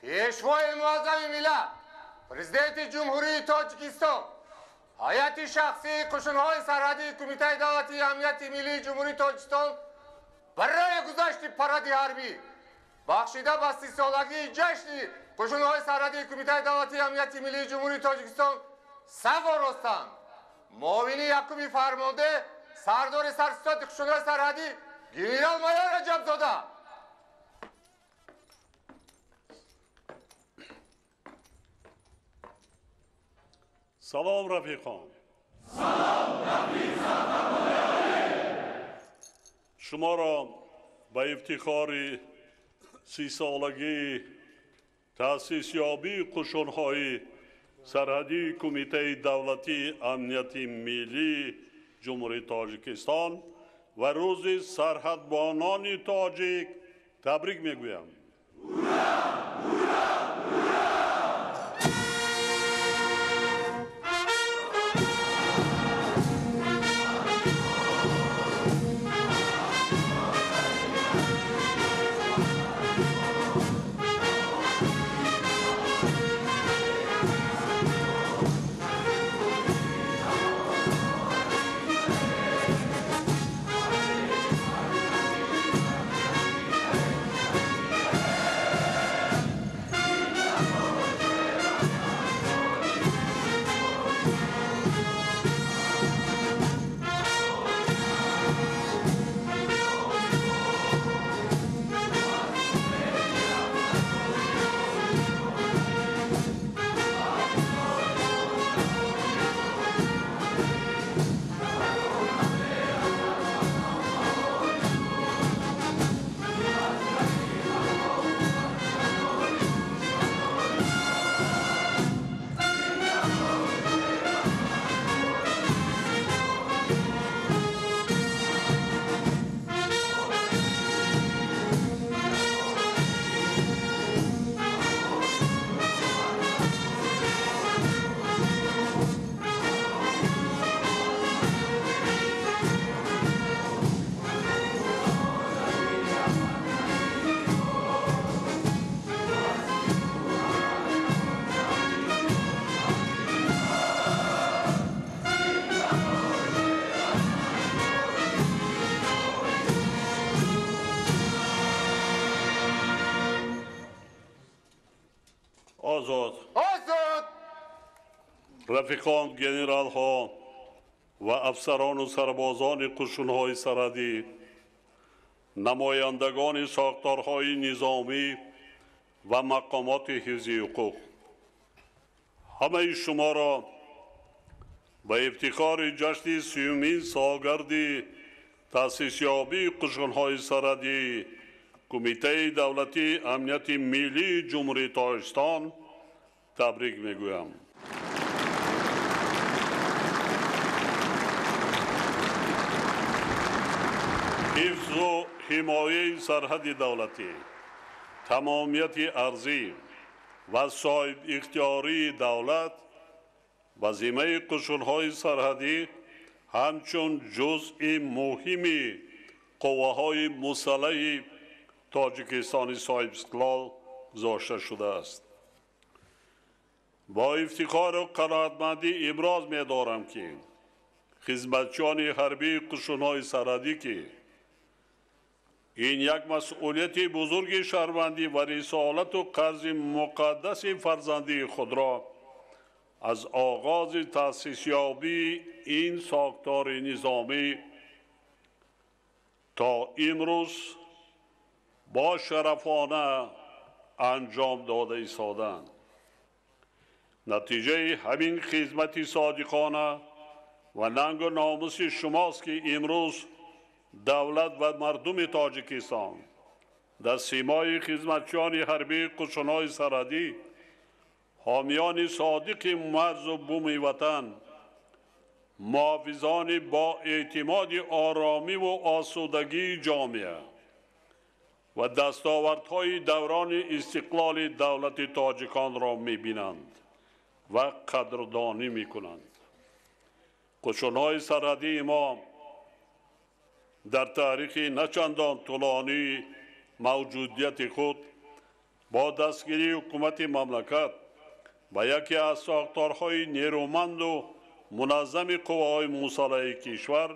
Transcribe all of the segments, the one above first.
Пешвои муаззами миллат, Президенти Ҷумҳурии Тоҷикистон, ҳайати шахсии қушунҳои сарҳадии Кумитаи давлатии амнияти миллии Ҷумҳурии Тоҷикистон барои гузашти паради ҳарбӣ бахшида ба 30-солагии ҷашни қушунҳои сарҳадии Кумитаи давлатии амнияти миллии Ҷумҳурии Тоҷикистон саф оростанд. Муовини якуми фармонде, сардори сарситоди қушунҳои сарҳадӣ генерал-майор Раҷабзода. Салом, рафиқон. Салом, рафиқ сарфармондеҳ. Шуморо ба ифтихори 30-солагии таъсисёбии қушунҳои сарҳадии Кумитаи давлатии амнияти миллии Ҷумҳурии Тоҷикистон ва рӯзи сарҳадбонони тоҷик табрик мегӯям. Ура! Ура! Ура! Озод. Озод. Рафиқон, генералҳо ва афсарону сарбозони қушунҳои сарҳадӣ, намояндагони сохторҳои низомӣ ва мақомоти ҳифзи ҳуқуқ, ҳамаи шуморо ба ифтихори ҷашни 30-умин солгарди таъсисёбии қушунҳои сарҳадии Кумитаи давлатии амнияти миллии Ҷумҳурии Тоҷикистон табрик мегӯям. Ҳифзу ҳимояи сарҳади давлатӣ, тамомияти арзӣ ва соҳибихтиёрии давлат вазимаи қушунҳои сарҳадӣ ҳамчун ҷузъи муҳими қувваҳои мусаллаҳи Тоҷикистони соҳибистиқлол гузошта шудааст. Бо ифтихору қаноатмандӣ иброз медорам, ки хизматчиёни ҳарбии қушунҳои сарҳадӣ, ки ин як масъулияти бузурги шаҳрвандӣ ва рисолату қарзи муқаддаси фарзандии худро аз оғози таъсисёбии ин сохтори низомӣ то имрӯз бо шарафона анҷом дода истоданд. Натиҷаи ҳамин хизмати содиқона ва нангу номуси шумост, ки имрӯз давлат ва мардуми Тоҷикистон дар симои хизматчиёни ҳарбии қушунҳои сарҳадӣ, ҳомиёни содиқи марзу буми ватан, муҳофизони бо эътимоди оромиву осудагии ҷомеа ва дастовардҳои даврони истиқлоли давлати тоҷиконро мебинанд ва қадрдонӣ мекунанд. Қушунҳои сарҳадии мо дар таърихи начандон тӯлонии мавҷудияти худ Бо дастгирии ҳукумати мамлакат ба яке аз сохторҳои нерӯманду муназзами қувваҳои мусаллаҳи кишвар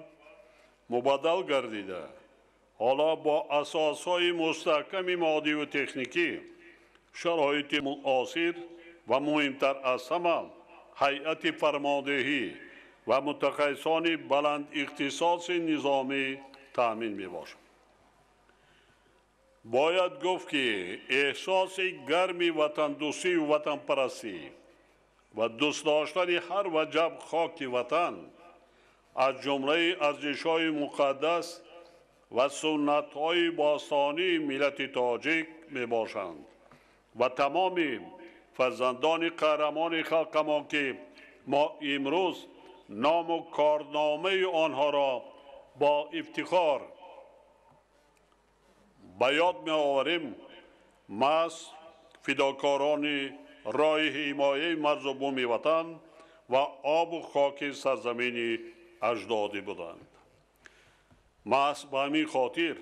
мубаддал гардида, ҳоло бо асосҳои мустаҳками моддиву техникӣ, шароити муосир ва муҳимтар аз ҳама ҳайати фармондеҳӣ ва мутахассисони баландихтисоси низомӣ таъмин мебошад. Бояд гуфт, ки эҳсоси гарми ватандӯстию ватанпарастӣ ва дӯст доштани ҳар ваҷаб хоки ватан аз ҷумлаи арзишҳои муқаддас ва суннатҳои бостонии миллати тоҷик мебошанд ва тамоми фарзандони қаҳрамони халқамон, ки мо имрӯз ному корномаи онҳоро бо ифтихор ба ёд меоварем, маҳз фидокорони роҳи ҳимояи марзу буми ватан ва обу хоки сарзамини аҷдодӣ буданд. Маҳз ба ҳамин хотир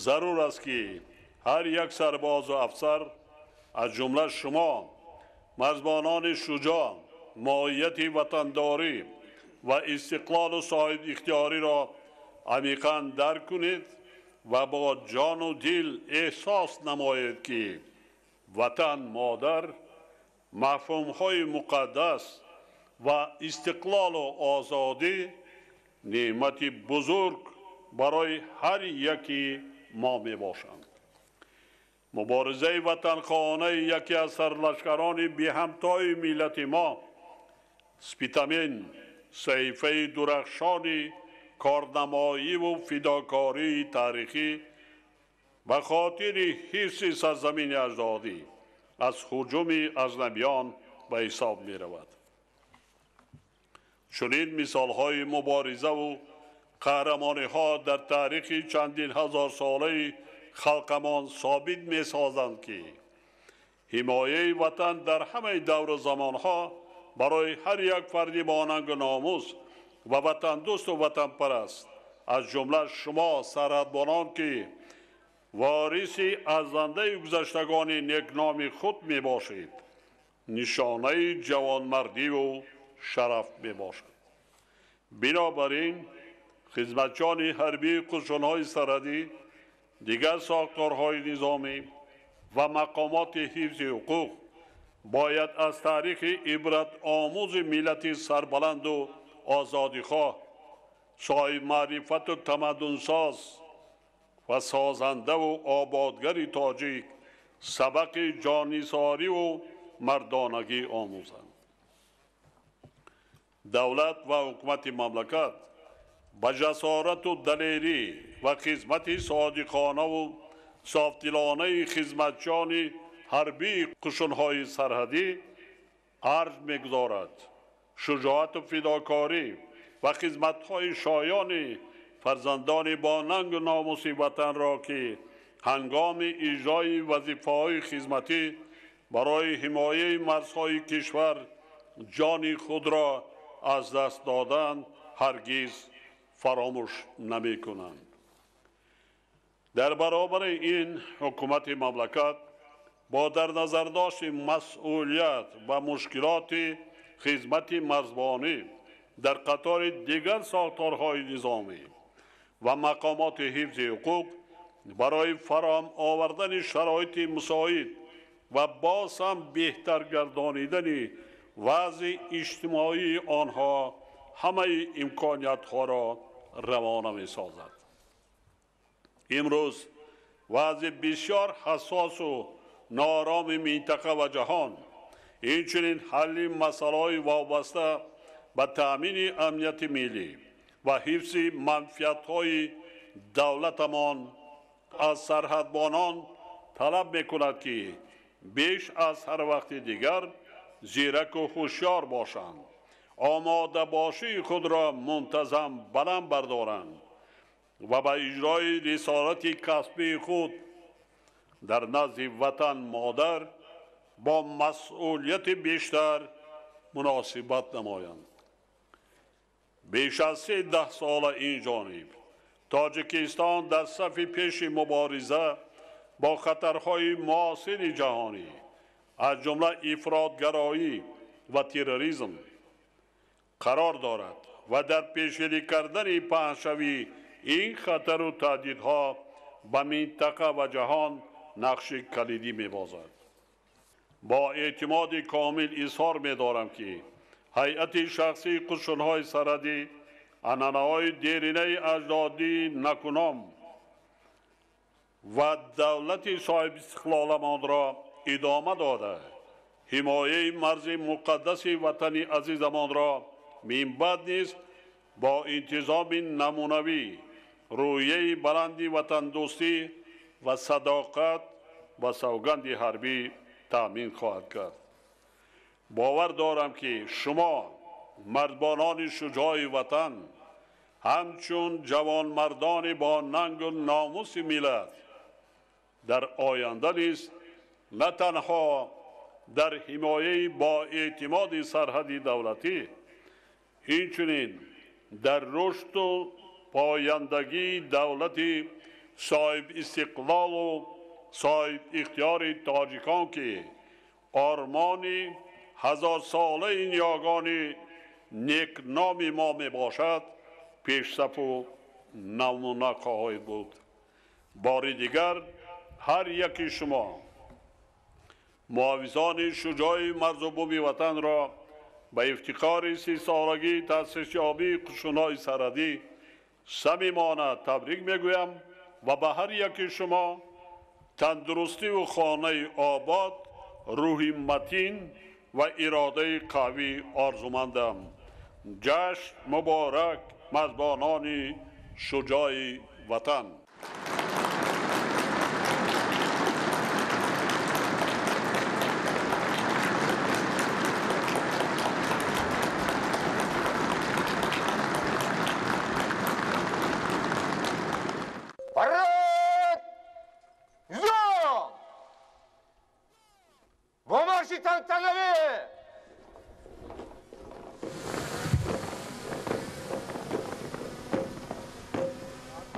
зарур аст, ки ҳар як сарбозу афсар, аз ҷумла шумо, марзбонони шуҷоъ, моҳияти ватандорӣ ва истиқлолу соҳибихтиёриро амиқан дарк кунед ва бо ҷону дил эҳсос намоед, ки ватан модар, мафҳумҳои муқаддас ва истиқлолу озодӣ неъмати бузург барои ҳар яки мо мебошанд. Муборизаи ватанхоҳонаи яке аз сарлашкарони беҳамтои миллати мо Спитамен саҳифаи дурахшони корнамоиву фидокории таърихӣ ба хотири ҳифзи сарзамини аҷдодӣ аз ҳуҷуми аҷнабиён ба ҳисоб меравад. Чунин мисолҳои муборизаву қаҳрамониҳо дар таърихи чандин ҳазорсолаи халқамон собит месозанд, ки ҳимояи ватан дар ҳамаи давру замонҳо барои ҳар як фарди бо нангу номус ва ватандӯсту ватанпараст, аз ҷумла шумо сарҳадбонон, ки вориси арзандаи гузаштагони некноми худ мебошед, нишонаи ҷавонмардиву шараф мебошад. Бинобар ин хизматчиёни ҳарбии қушунҳои сарҳадӣ, дигар сохторҳои низомӣ ва мақомоти ҳифзи ҳуқуқ бояд аз таърихи ибратомӯзи миллати сарбаланду озодихоҳ, соҳибмаърифату тамаддунсоз ва созандаву ободгари тоҷик сабақи ҷоннисориву мардонагӣ омӯзанд. Давлат ва ҳукумати мамлакат ба ҷасорату далерӣ ва хизмати содиқонаву софдилонаи хизматчиёни ҳарбии қушунҳои сарҳадӣ арҷ мегузорад. Шуҷоату фидокорӣ ва хизматҳои шоёни фарзандони бо нангу номуси ватанро, ки ҳангоми иҷрои вазифаҳои хизматӣ барои ҳимояи марзҳои кишвар ҷони худро аз даст доданд, ҳаргиз фаромӯш намекунанд. Дар баробари ин ҳукумати мамлакат бо дар назардошти масъулият ва мушкилоти хизмати марзбонӣ дар қатори дигар сохторҳои низомӣ ва мақомоти ҳифзи ҳуқуқ барои фароҳам овардани шароити мусоид ва боз ҳам беҳтар гардонидани вазъи иҷтимоии онҳо ҳамаи имкониятҳоро равона месозад. Имрӯз вазъи бисёр ҳассосу ноороми минтақа ва ҷаҳон, инчунин ҳалли масъалаҳои вобаста ба таъмини амнияти миллӣ ва ҳифзи манфиатҳои давлатамон аз сарҳадбонон талаб мекунад, ки беш аз ҳар вақти дигар зираку ҳушёр бошанд, омодабошии худро мунтазам баланд бардоранд ва ба иҷрои рисолати касбии худ дар назди ватан модар бо масъулияти бештар муносибат намоянд. Беш аз 13 сола ин ҷониб Тоҷикистон дар сафи пеши мубориза бо хатарҳои муосири ҷаҳонӣ, аз ҷумла ифротгароӣ ва терроризм қарор дорад ва дар пешгирӣ кардани паҳншавии ин хатару таҳдидҳо ба минтақа ва ҷаҳон нақши калидӣ мебозад. Бо эътимоди комил изҳор медорам, ки ҳайати шахсии қушунҳои сарҳадӣ анъанаҳои деринаи аҷдодии накуном ва давлати соҳибистиқлоламонро идома дода, ҳимояи марзи муқаддаси ватани азизамонро минбаъд низ бо интизоми намунавӣ, рӯҳияи баланди ватандӯстӣ ва садоқат ба савганди ҳарбӣ таъмин хоҳад кард. Бовар дорам, ки шумо мардбонони шуҷои ватан ҳамчун ҷавонмардони бо нангу номуси миллат дар оянда низ на танҳо дар ҳимояи боэътимоди сарҳади давлатӣ, инчунин дар рушду пояндагии давлати соҳибистиқлолу соҳибихтиёри тоҷикон, ки ормони ҳазорсолаи ниёгони некноми мо мебошад, пешсафу намуна хоҳед буд. Бори дигар ҳар яки шумо муҳофизони шуҷои марзу буми ватанро ба ифтихори 30-солагии таъсисёбии қушунҳои сарҳадӣ самимона табрик мегӯям ва ба ҳар яки шумо тандурустиву хонаи обод, рӯҳи матин ва иродаи қавӣ орзумандам. Ҷашн муборак, марзбонони шуҷои ватан!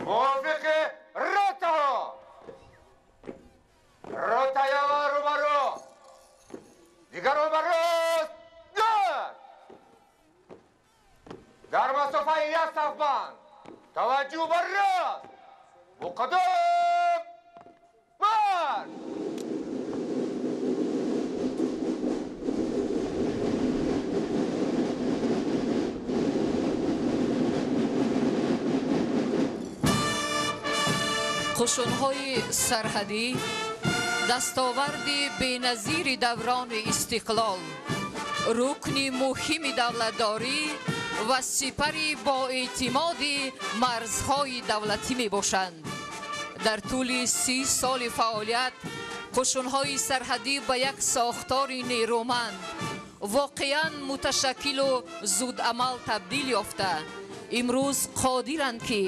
موافق رتها رتایا رو برو دیگر رو برو در مسافه یک صف توجه بر راست مقدم مارش. Қушунҳои сарҳадӣ дастоварди беназири даврони истиқлол, рукни муҳими давлатдорӣ ва сипари боэътимоди марзҳои давлатӣ мебошанд. Дар тӯли 30 соли фаъолият қушунҳои сарҳадӣ ба як сохтори нерӯманд, воқеан муташаккилу зудамал табдил ёфта, имрӯз қодиранд, ки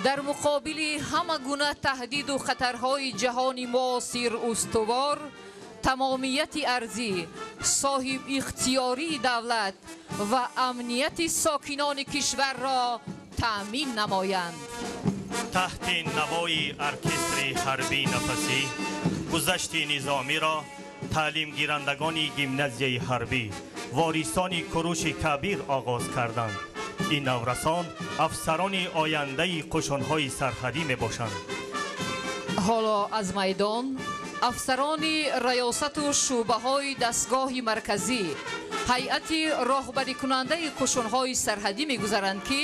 дар муқобили ҳама гуна таҳдиду хатарҳои ҷаҳони муосир устувор, тамомияти арзӣ, соҳибихтиёрии давлат ва амнияти сокинони кишварро таъмин намоянд. Таҳти навои оркестри ҳарбии нафасӣ гузашти низомиро таълимгирандагони гимназияи ҳарбӣ ворисони Куруши Кабир оғоз карданд. Ин наврасон афсарони ояндаи қушунҳои сарҳадӣ мебошанд. Ҳоло аз майдон афсарони раёсату шӯъбаҳои дастгоҳи марказӣ, ҳайати роҳбарикунандаи қушунҳои сарҳадӣ мегузаранд, ки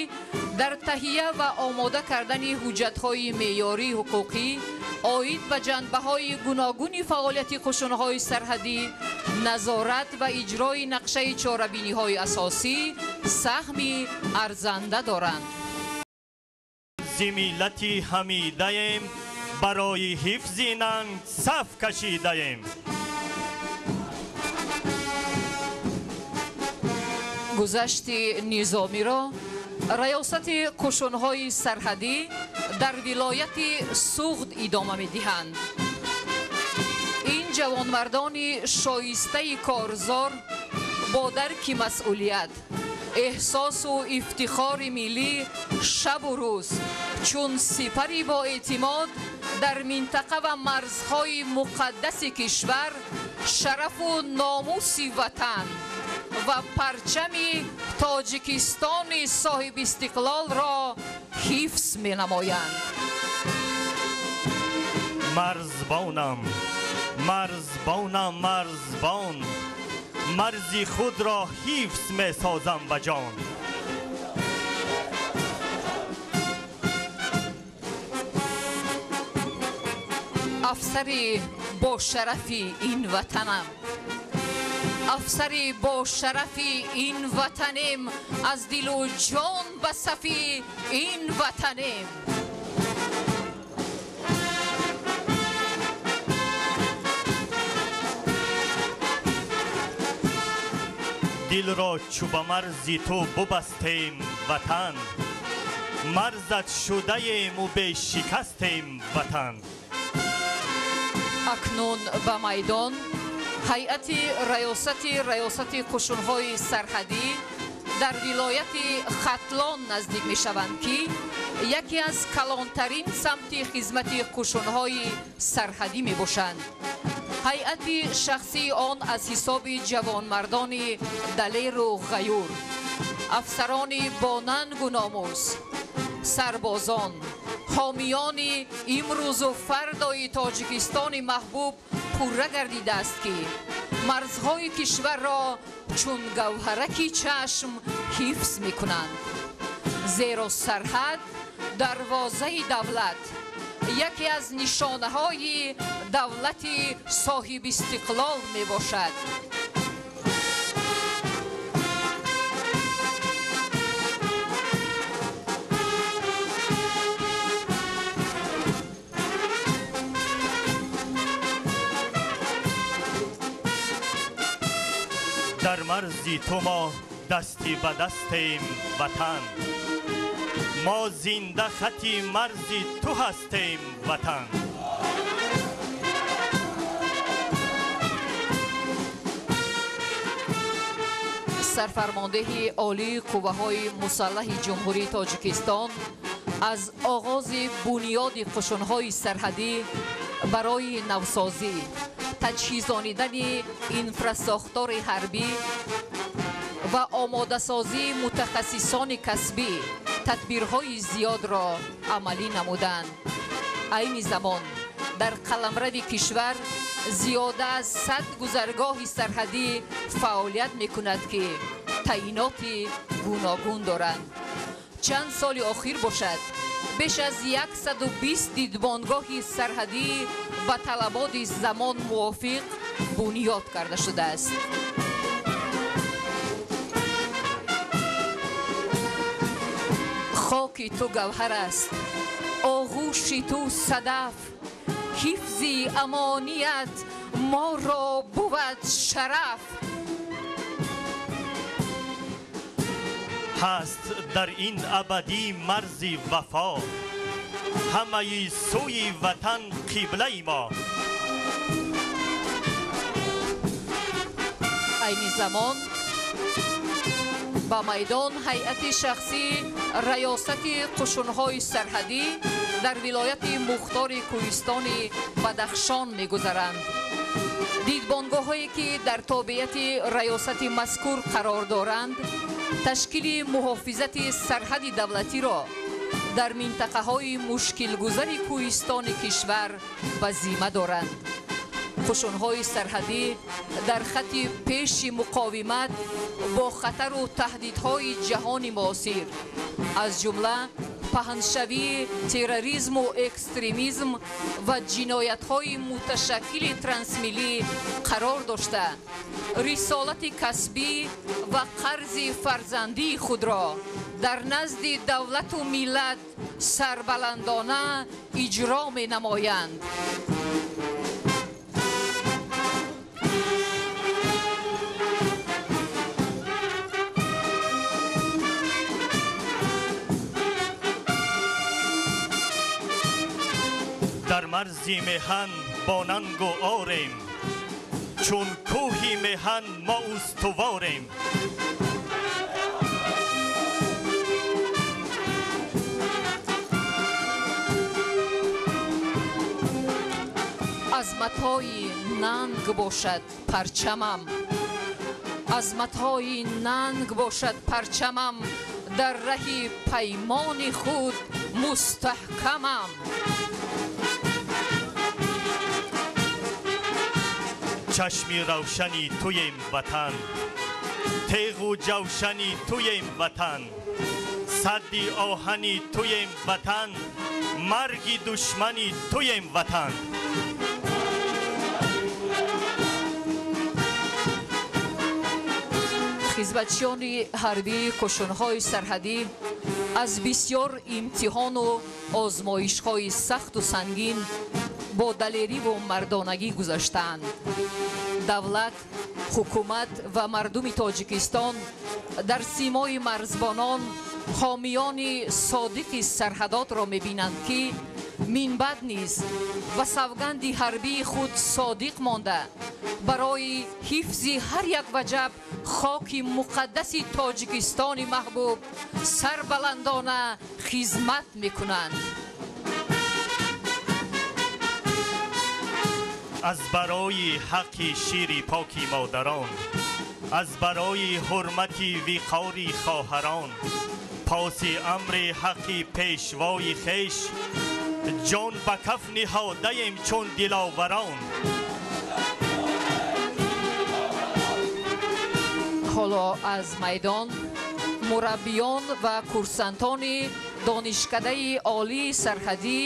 дар таҳия ва омода кардани ҳуҷҷатҳои меъёрии ҳуқуқӣ оид ба ҷанбаҳои гуногуни фаъолияти қушунҳои сарҳадӣ, назорат ва иҷрои нақшаи чорабиниҳои асосӣ саҳми арзанда доранд. Зи миллати ҳамидаем, барои ҳифзи нанг саф кашидаем. Гузашти низомиро раёсати қушунҳои сарҳадӣ дар вилояти Суғд идома медиҳанд. Ин ҷавонмардони шоистаи корзор бо дарки масъулият Эҳсосу ифтихори миллӣ шабу рӯз чун сипари боэътимод дар минтақа ва марзҳои муқаддаси кишвар шарафу номуси ватан ва парчами Тоҷикистони соҳибистиқлолро ҳифз менамоянд. Марзбонам, марзбонам, марзбон, марзи худро ҳифз месозам ба ҷон. Афсари бошарафи ин ватанам, афсари бошарафи ин ватанем, аз дилу ҷон ба сафи ин ватанем. Дилро чу ба марзи ту бубастем ватан, марзат шудаему бешикастем ватан. Акнун ба майдон ҳайати раёсати қушунҳои сарҳадӣ дар вилояти Хатлон наздик мешаванд, ки яке аз калонтарин самти хизмати қушунҳои сарҳадӣ мебошанд. Ҳайати шахсии он аз ҳисоби ҷавонмардони далеру ғаюр, афсарони бонангу номус, сарбозон, ҳомиёни имрӯзу фардои Тоҷикистони маҳбуб пурра гардидааст, ки марзҳои кишварро чун гавҳараки чашм ҳифз мекунанд. Зеро сарҳад дарвозаи давлат, яке аз нишонаҳои давлати соҳибистиқлол мебошад. Дар марзи ту мо дасти ба дастем ватан, мо зинда хати марзи ту ҳастем ватан. Сарфармондеҳи олии қувваҳои мусаллаҳи Ҷумҳурии Тоҷикистон аз оғози бунёди қушунҳои сарҳадӣ барои навсозӣ, таҷҳизонидани инфрасохтори ҳарбӣ ва омодасозии мутахассисони касбӣ тадбирҳои зиёдро амалӣ намуданд. Айни замон дар қаламрави кишвар зиёда аз 100 гузаргоҳи сарҳадӣ фаъолият мекунад, ки таъиноти гуногун доранд. Чанд соли охир бошад, беш аз 120 дидбонгоҳи сарҳадӣ ба талаботи замон мувофиқ бунёд карда шудааст. Хоки ту гавҳар аст, оғӯши ту садаф, ҳифзи амоният моро бувад шараф. Ҳаст дар ин абадӣ марзи вафо, ҳамаи сӯи ватан қиблаи мо. Айни замон ба майдон ҳайати шахсии раёсати қушунҳои сарҳадӣ дар вилояти мухтори кӯҳистони Бадахшон мегузаранд. Дидбонгоҳҳое ки дар тобеияти раёсати мазкур қарор доранд, ташкили муҳофизати сарҳади давлатиро дар минтақаҳои мушкилгузари кӯҳистони кишвар ба зимма доранд. Қушунҳои сарҳадӣ дар хатти пеши муқовимат бо хатару таҳдидҳои ҷаҳони муосир, аз ҷумла паҳншавии терроризму экстремизм ва ҷиноятҳои муташаккили трансмиллӣ қарор дошта, рисолати касбӣ ва қарзи фарзандии худро дар назди давлату миллат сарбаландона иҷро менамоянд. Дар марзи меҳан бо нангу орем, чун кӯҳи меҳан мо устуворем. матои нанг бошад парчамам, аз матои нанг бошад парчамам, дар раҳи паймони худ мустаҳкамам. Чашми равшани туем ватан, теғу ҷавшани туем ватан, садди оҳани туем ватан, марги душмани туем ватан. Хизматчиёни ҳарбии қӯшунҳои сарҳадӣ аз бисёр имтиҳону озмоишҳои сахту сангин бо далериву мардонагӣ гузаштаанд. Давлат, ҳукумат ва мардуми Тоҷикистон дар симои марзбонон ҳомиёни содиқи сарҳадотро мебинанд, ки минбаъд низ ба савганди ҳарбии худ содиқ монда, барои ҳифзи ҳар як ваҷаб хоки муқаддаси Тоҷикистони маҳбуб сарбаландона хизмат мекунанд. Аз барои ҳаққи шири поки модарон, аз барои ҳурмати виқори хоҳарон, поси амри ҳаққи пешвои хеш, ҷон ба каф ниҳодаем чун диловарон. Ҳоло аз майдон мураббиён ва курсантони Донишкадаи Олии Сарҳадӣ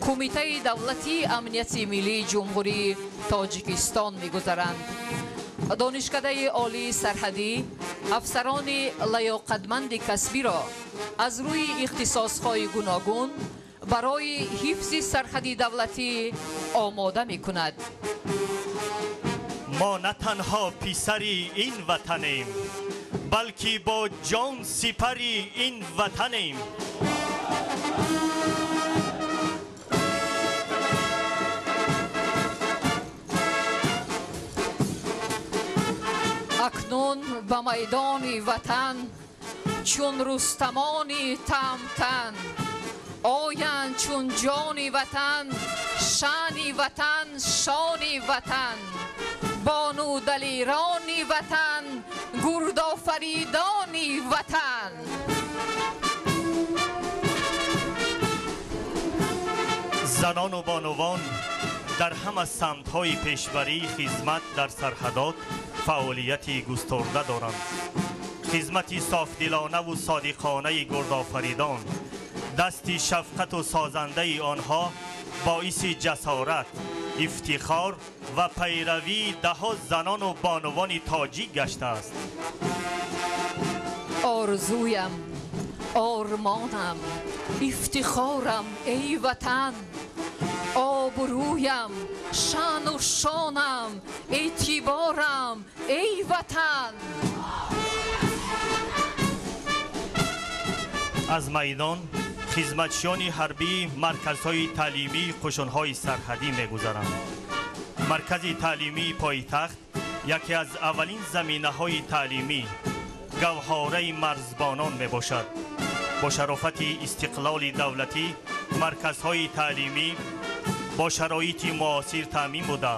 Кумитаи давлатии амнияти миллии Ҷумҳурии Тоҷикистон мегузаранд. Донишкадаи Олии Сарҳадӣ афсарони лаёқатманди касбиро аз рӯи ихтисосҳои гуногун барои ҳифзи сарҳади давлатӣ омода мекунад. Мо на танҳо писари ин ватанем, балки бо ҷон сипари ин ватанем. Акнун ба майдони ватан чун рустамони тамтан оянд, чун ҷони ватан, шаъни ватан, шони ватан, бону далерони ватан, гурдофаридони ватан. Занону бонувон дар ҳама самтҳои пешбарии хизмат дар сарҳадот фаъолияти густурда доранд. Хизмати софдилонаву содиқонаи гурдофаридон, дасти шафқату созандаи онҳо боиси ҷасорат, ифтихор ва пайравии даҳо занону бонувони тоҷик гаштааст. Орзуям, ормонам, ифтихорам, эй ватан, обрӯям, шаъну шонам, эътиборам, эй ватан. Аз майдон хизматчиёни ҳарбии марказҳои таълимии қӯшунҳои сарҳадӣ мегузаранд. Маркази таълимии пойтахт яке аз аввалин заминаҳои таълимӣ, гавҳораи марзбонон мебошад. Бо шарофати истиқлоли давлатӣ марказҳои таълимӣ бо шароити муосир таъмин буда,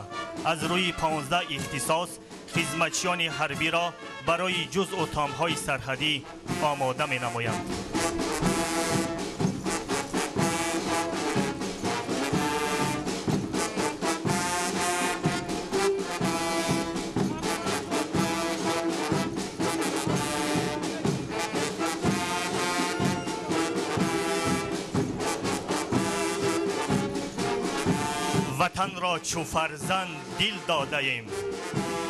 аз рӯи 15 ихтисос хизматчиёни ҳарбиро барои ҷузъу томҳои сарҳадӣ омода менамоянд. Ватанро чу фарзанд дил додаем,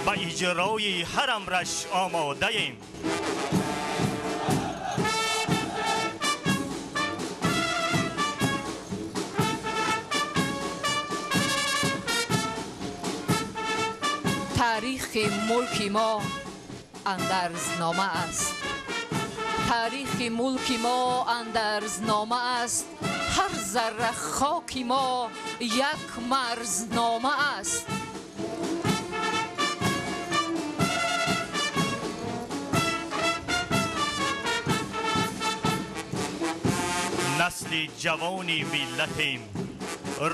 ба иҷрои ҳар амраш омодаем. Таърихи мулки мо андарзнома аст. Таърихи мулки мо андарзнома аст. Ҳар зарра хоки мо як марзнома аст. Насли ҷавони миллатем,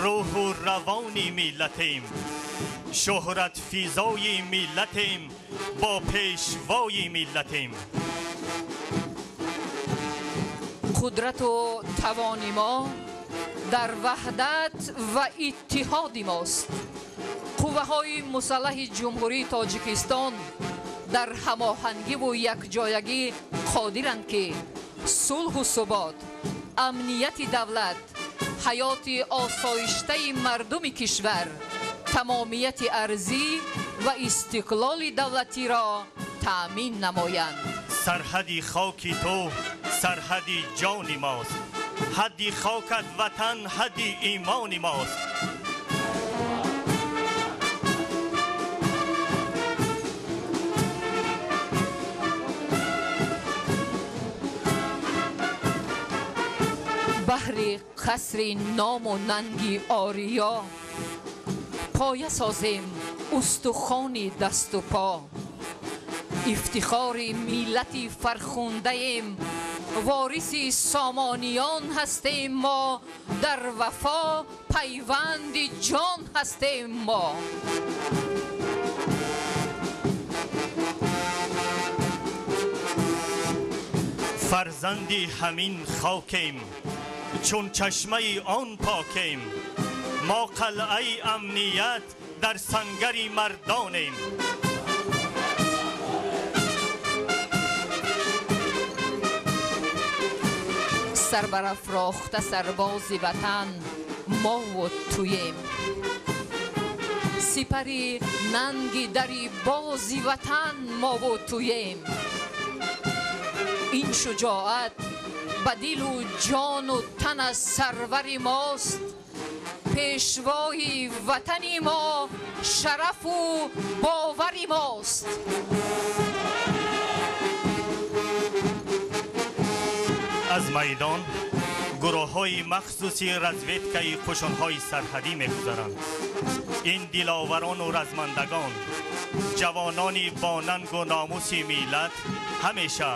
рӯҳу равони миллатем, Шӯҳратфизои миллатем, бо пешвои миллатем. Қудрату тавони мо дар ваҳдат ва иттиҳоди мост. Қувваҳои мусаллаҳи Ҷумҳурии Тоҷикистон дар ҳамоҳангиву якҷоягӣ қодиранд, ки сулҳу субот, амнияти давлат, ҳаёти осоиштаи мардуми кишвар, тамомияти арзӣ ва истиқлоли давлатиро таъмин намоянд. Сарҳади хоки ту сарҳади ҷони мост, ҳадди хокат ватан ҳадди имони мост. Баҳри қасри ному нанги ориё поя созем устухони дасту по. Ифтихори миллати фархундаем, вориси сомониён ҳастем мо, дар вафо пайванди ҷон ҳастем мо. Фарзанди ҳамин хокем, чун чашмаи он покем, мо қалъаи амният дар сангари мардонем. Сар барафрохта сарбози ватан мову туем, сипари нанги дари бози ватан мову туем. Ин шуҷоат ба дилу ҷону тан аз сарвари мост, пешвои ватани мо шарафу бовари мост. Аз майдон гурӯҳҳои махсуси разведкаи қушунҳои сарҳадӣ мегузаранд. Ин диловарону размандагон, ҷавонони бо нангу номуси миллат ҳамеша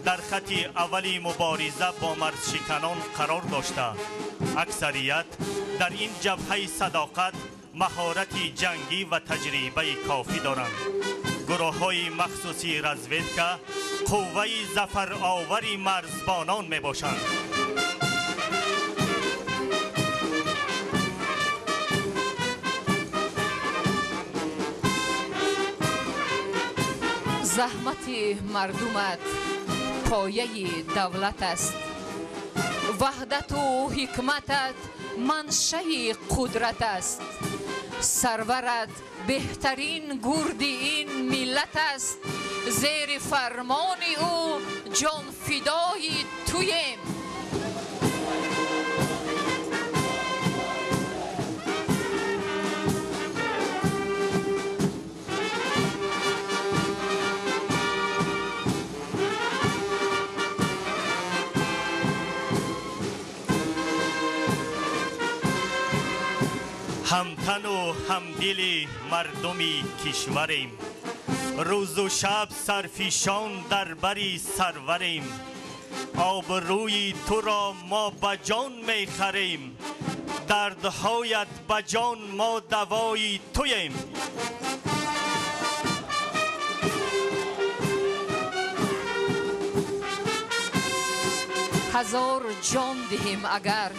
дар хати аввали мубориза бо марзшиканон қарор дошта, аксарият дар ин ҷабҳаи садоқат маҳорати ҷангӣ ва таҷрибаи кофӣ доранд. Гурӯҳҳои махсуси разведка қувваи зафаровари марзбонон мебошанд. Заҳмати мардумат пояи давлат аст, ваҳдату ҳикматат маншаи қудрат аст. Сарварат беҳтарин гурди ин миллат аст, зери фармони ӯ ҷонфидои туем. Ҳамтану ҳамдили мардуми кишварем, рӯзу шаб сарфишон дар бари сарварем. Обрӯи туро мо ба ҷон мехарем, дардҳоят ба ҷон мо давои туем. Ҳазор ҷон диҳем агар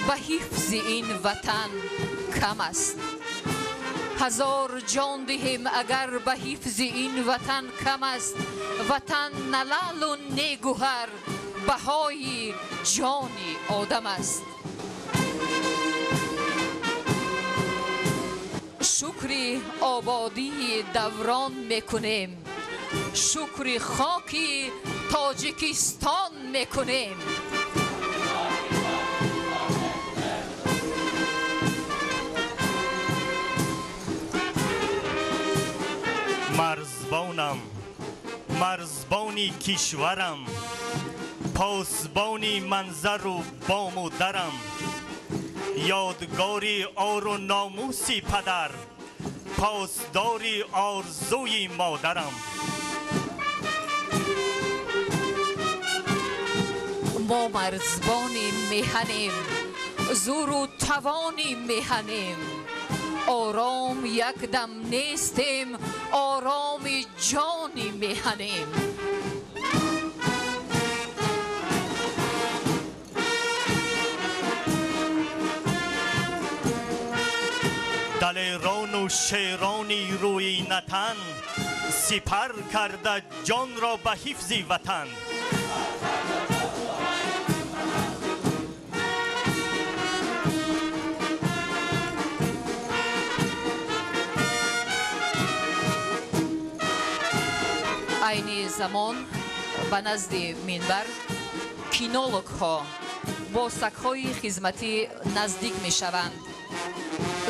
ба ҳифзи ин ватан кам аст. Ҳазор ҷон диҳем агар ба ҳифзи ин ватан кам аст. Ватан на лаълу не гӯҳар, баҳои ҷони одам аст. Шукри ободии даврон мекунем, шукри хоки Тоҷикистон мекунем. Марзбонам, марзбони кишварам, посбони манзару бому дарам, ёдгори ору номуси падар, посдори орзуи модарам. Мо марзбони меҳанем, зӯру тавони меҳанем, Ором якдам нестем, ороми ҷони меҳанем. Далерону шерони рӯи натан сипар карда ҷонро ба ҳифзи ватан. Айни замон ба назди минбар кинологҳо бо сагҳои хизматӣ наздик мешаванд.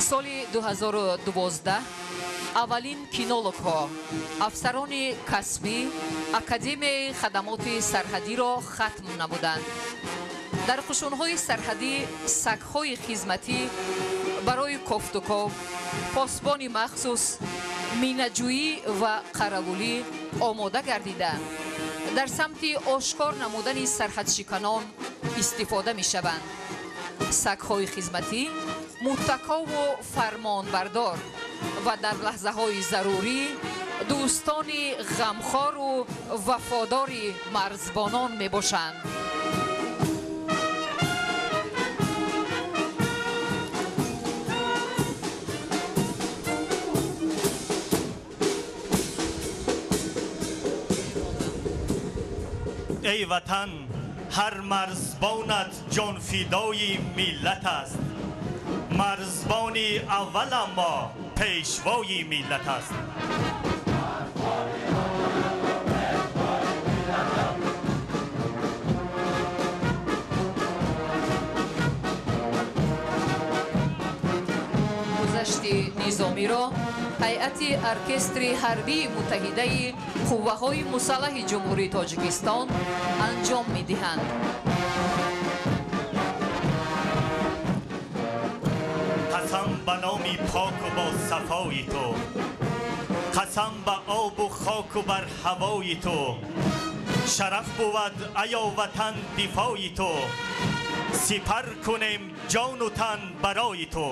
Соли 2012 аввалин кинологҳо, афсарони касбӣ, Академияи хадамоти сарҳадиро хатм намуданд. Дар қушунҳои сарҳадӣ сагҳои хизматӣ барои кофтуков, посбони махсус, минаҷӯӣ ва қаравулӣ омода гардида, дар самти ошкор намудани сарҳадшиканон истифода мешаванд. Сагҳои хизматӣ муттакову фармонбардор ва дар лаҳзаҳои зарурӣ дӯстони ғамхору вафодори марзбонон мебошанд. Эй ватан, ҳар марзбонат ҷонфидои миллат аст. Марзбони аввал аммо пешвои миллат аст. Гузашти низомиро ҳайати оркестри ҳарбии муттаҳидаи қувваҳои мусаллаҳи Ҷумҳурии Тоҷикистон анҷом медиҳанд. Қасам ба номи поку бо сафои ту, қасам ба обу хоку бар ҳавои ту, шараф бувад аё ватан дифои ту, сипар кунем ҷону тан барои ту.